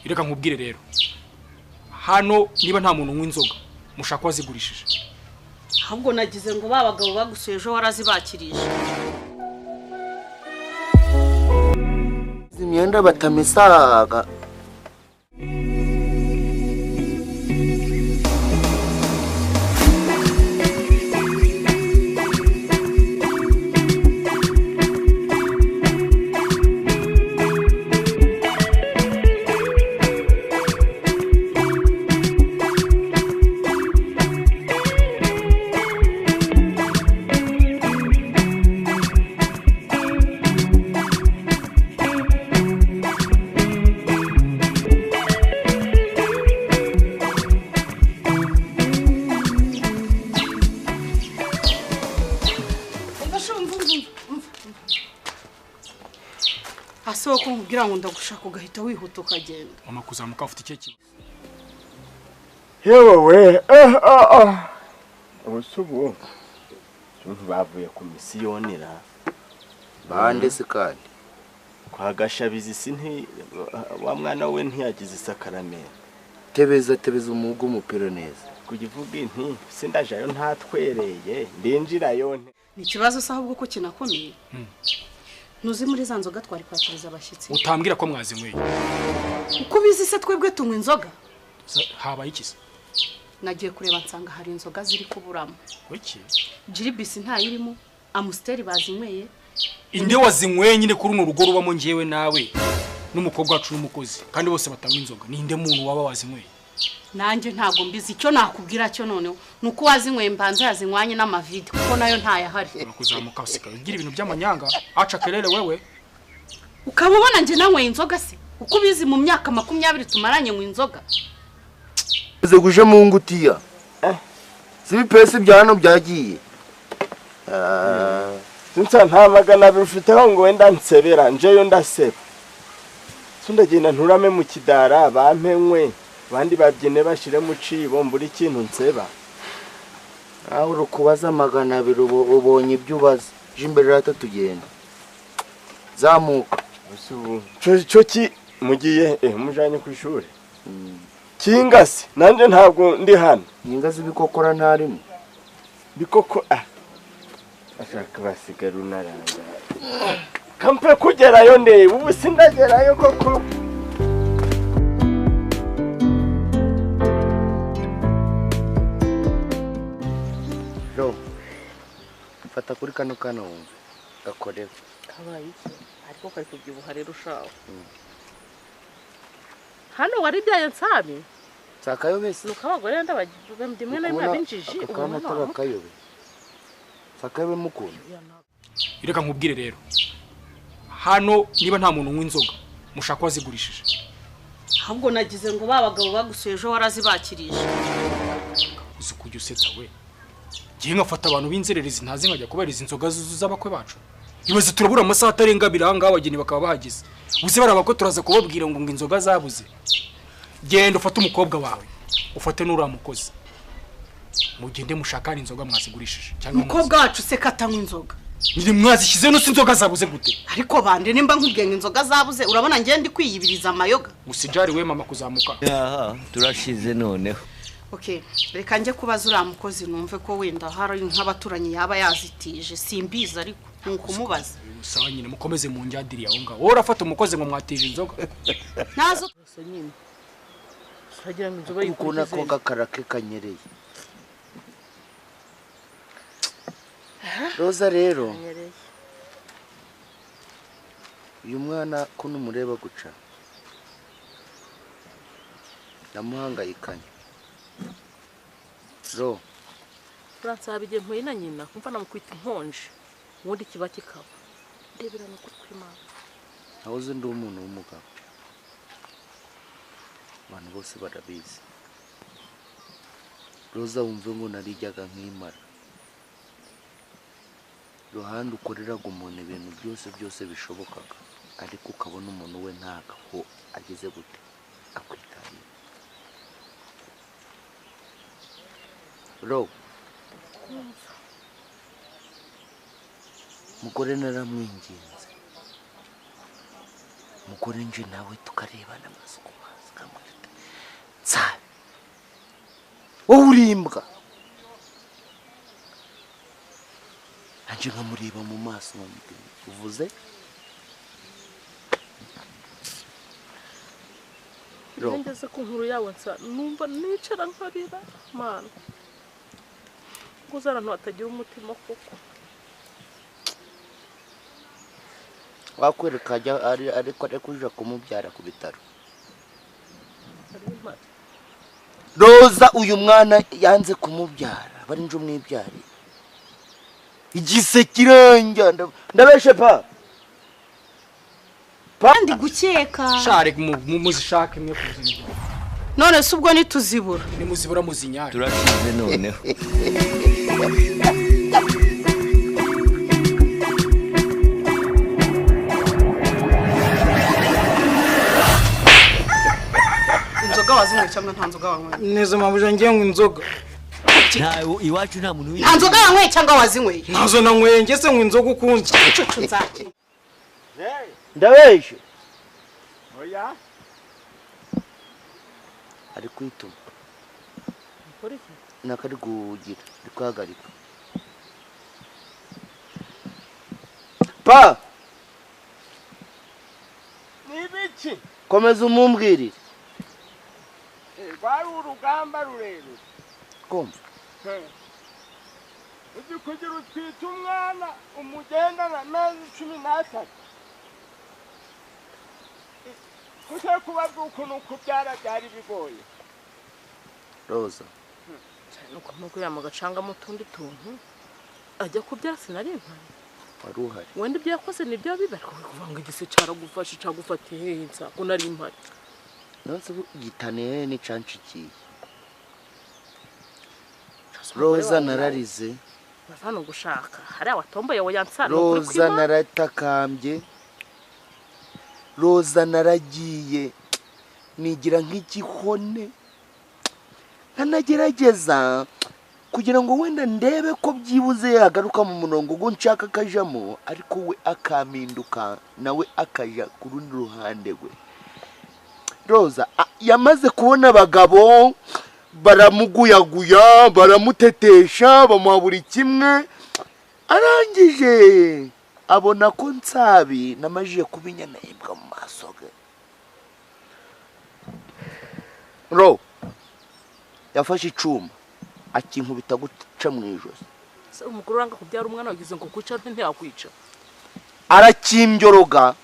Reka nkubwire rero. Hano niba nta muntu unywa inzoga mushaka wazigurishije. Ahubwo nagize ngo babagabo bagusuye ejo warazibakirije. Imyenda batamisaga. Asoko nkubwira ngo ndagushaka ugahita wihuta ukagenda. Mama kuzamuka ufite icyo kibazo. Yewe we ubusubu bavuye ku misiyonera bande se kandi kwa Gashabizi si nti wa mwana we ntiyagize isakaramera. Tebeza tebeza umugo umupira neza. Kugivuga inti sindajayo ntatwereye ndinjirayo nte. Ni ikibazo se ahubwo ko kinakomeye. Ntuzi muri za nzoga twari kwakiriza abashyitsi. Utambwira ko mwazinyweye. Uko ubizi se twebwe tunywa inzoga? Habaye iki se? Nagiye kureba nsanga hari inzoga ziri kuburamo. Kuki? Jiribisi ntayirimo, Amstel bazinyweye. Inde wazinyweye nyine kuri runo rugo rubamo ngewe nawe n'umukobwa wacu n'umukozi kandi bose batanywa inzoga. Ninde muntu waba wazinyweye? Nanjye ntago mbizi icyo nakubwira cyo noneho nuko wazinyweye mbanza yazinywanye n'amavide kuko nayo ntayahari. Kuzamuka usigaye ugira ibintu by'amanyanga aca kelele wewe. Ukaba ubona nje nanyweye inzoga se? Uko ubizi mu myaka 20 tumaranye mu inzoga. Uze guje mu ngutiya. Sibipesi bya hano byagiye. Sinsa nta magana abiri ufiteho ngo wenda nsebera njeyo ndaseba. Sindagenda nturame mu kidara bampenkwe. Bandi babyine bashire mu cibo mburi ikintu nseba. Aho urukubaza 200 ubonye ibyo ubaza. Je imbere rata tugenda. Zamuka. Usubu. Cyo ki mugiye mujanye ku ishuri. Kingase nanje ntabwo ndi hano. Ningazi bikokora ntarimo. Bikoko ashaka basigara unaranga. Kampe kugerayo ndebe ubu sindagerayo koko. Fata kuri kano kano wumve gakorewe kabaye iki ariko kari kubyibuha rero ushawe. Hano wari byaye nsami sakayobese nuko abagore ndabagimwe na rimwe abinjiji ubona atakayobe sakayobe mukunda. Reka nkubwire rero hano niba nta muntu unywa inzoga mushaka wazigurishije. Ahubwo nagize ngo babagabo bagusuye ejo warazibakirije. Uzi kujya usetsa we. Ngiye ngafata abantu b'inzererezi ntazi nkajya kubariza inzoga z'abakwe bacu. Ibaze turabura amasaha atarenga abiri aha ngaha abageni bakaba bahageze. Uze baraba ko turaza kubabwira ngo inzoga zabuze. Genda ufate umukobwa wawe, ufate n'uriya mukozi. Mugende mushakane inzoga mwazigurishije. Cyangwa umukobwa wacu se katanywa inzoga. Ni mwazishyize no inzoga zabuze gute? Ariko bande nimba nkubwiye ngo inzoga zabuze urabona ngiye ndi kwiyibiriza amayoga. Usijari we mama kuzamuka. Aha turashize noneho. Okay, reka nje kubaza uriya mukozi numve ko wenda hari nk'abaturanyi yaba yazitije simbizi ariko nkumubaza. Sawa nyine mukomeze mu njyadiri aho ngaho. Wowe urafata umukozi ngo mwatije inzoga. Nazo nyine. Turagira ngo inzoga yikuna ko gakarake kanyereye. Roza rero uyu mwana ko numureba guca ndamuhangayikanye. Ro Fransa abije mpuye na nyina kumva namukwita inkonje ubundi kiba kikaba ndebera no kwimana. Nahoze ndi umuntu w'umugabo abantu bose barabizi. Roza wumve ngo narijyaga nkimara ruhande ukoreraga umuntu ibintu byose byose bishobokaga ariko ukabona umuntu we ntakaho ageze gute akwitaye. Ro mugore naramwinginze Umugore nje nawe tukarebana amaso ku maso, akamubwira ati nsabe wowe uri imbwa, nanje nkamureba mu maso nkamubwira uvuze. Iyo ngeze ku nkuru yawe nsa numva nicara nkarira mana, ngo uzi abantu batagira umutima koko. Wakwereka ajya ariko ari kuja kumubyara ku bitaro. Roza uyu mwana yanze kumubyara, bari nje umwibyarira igise kiranja ndabeshe pa Kandi gukeka Share muzishake mwe kuzibura. None se ubwo nituzibura? Nimuzibura muzinyare. Turashize noneho. Inzoga wazinyweye cyangwa nta nzoga wanyweye? Neza mabuja ngiye ngo inzoga. Nta iwacu nta muntu Nta nzoga wanyweye cyangwa wazinyweye? Ntazo nanyweye ngese ngo inzoga ukunze. Cucu nzaki. Ndabeshe. Oya. Ari kwituma. Nakari kugira, ari kuhagarika. Pa! Nibiki? Komeza umumbwirire. Rwari urugamba rurerure. Kumva. Uzi kugira utwite umwana umugendana amezi 13. Kuse kubabwa ukuntu kubyara byari bigoye. Roza. Nuko mugura mu gacanga mu tundi tuntu ajya kubyara sinari impari. Wari uhari. Wenda ibyo yakoze nibyo biba ariko kuvanga igise cyaragufashe cyagufatiye hehe nsa ko nari impari. Nonse gitane ni cancikiye. Roza nararize. Bavano gushaka. Hari awatomboye we yansana. Roza naratakambye. Roza naragiye nigira nk'igihone nkanagerageza kugira ngo wenda ndebe ko byibuze yagaruka mu murongo ngo nshaka akajamo, ariko we akaminduka nawe akaja ku rundi ruhande rwe. Roza yamaze kubona abagabo baramuguyaguya, baramutetesha, bamuha buri kimwe, arangije abona ko nsabi namajije kubinyana imbwa mu maso ge. Ro yafashe icuma akinkubita guca mu ijosi. Umugore uranga kubyara umwana wagize ngo kwica ntiyakwica. Arakimbyoroga.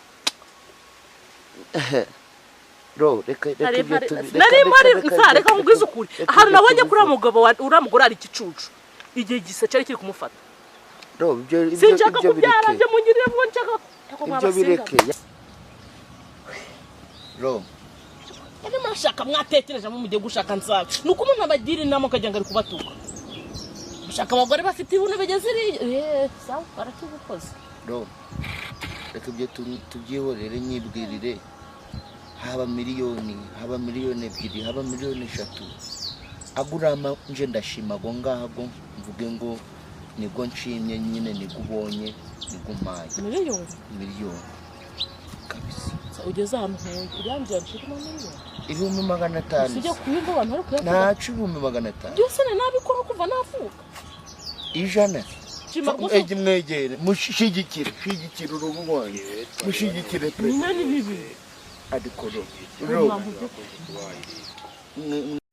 Ro reka reka nkubwize ukuri. Ahantu nabonye kuri mugabo uramugore ari igicucu. Igihe gisa cyari kiri kumufata. Ro ibyo sinshaka kubyara byo mungirire ngo nshaka ibyo bireke. Ro Ene mashaka mwatekereje mu mugiye gushaka nsabe. Nuko umuntu abagira inama akajya ngo ari kubatuka. Gushaka abagore bafite ibuno bigeze iri sawa barakigukoze. Ro reka ibyo tubyihorere nyibwirire. Haba miliyoni, haba miliyoni 2, haba miliyoni 3. Agurama nje ndashima go ngago mvuge ngo nibwo nshimye nyine nigubonye nigumaye. Miliyoni kabisa. Ugeze ahantu ntuye urambye nshirimo miliyoni 500,000. Sijya kuyumva abantu bari kuyavuga. Nacu 500,000. Byose nabikora kuva navuka. 100. Ege mwegere mushigikire, shigikire urugo rwanjye. Mushigikire pe. Nani bibi. Ariko ro.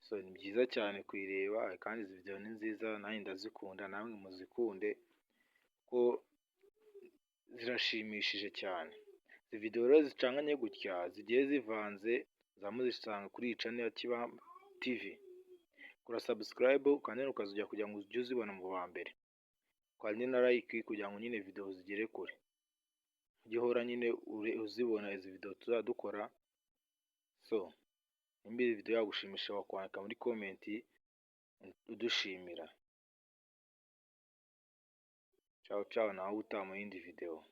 So ni byiza cyane kuyireba kandi izi video ni nziza nanjye ndazikunda namwe muzikunde ko zirashimishije cyane. Izi video rero zicanganye gutya zigiye zivanze zamuzisanga kuri iyi channel ya Kiba TV. Kora subscribe kandi ukazujya kugira ngo ujye uzibona mu wa mbere. Kandi na like kugira ngo nyine video zigere kure. Ujye uhora nyine uzibona izi video tuzadukora. So nimba iyi video yagushimisha wakwandika muri comment udushimira. Ciao ciao, nawe utaha mu yindi video.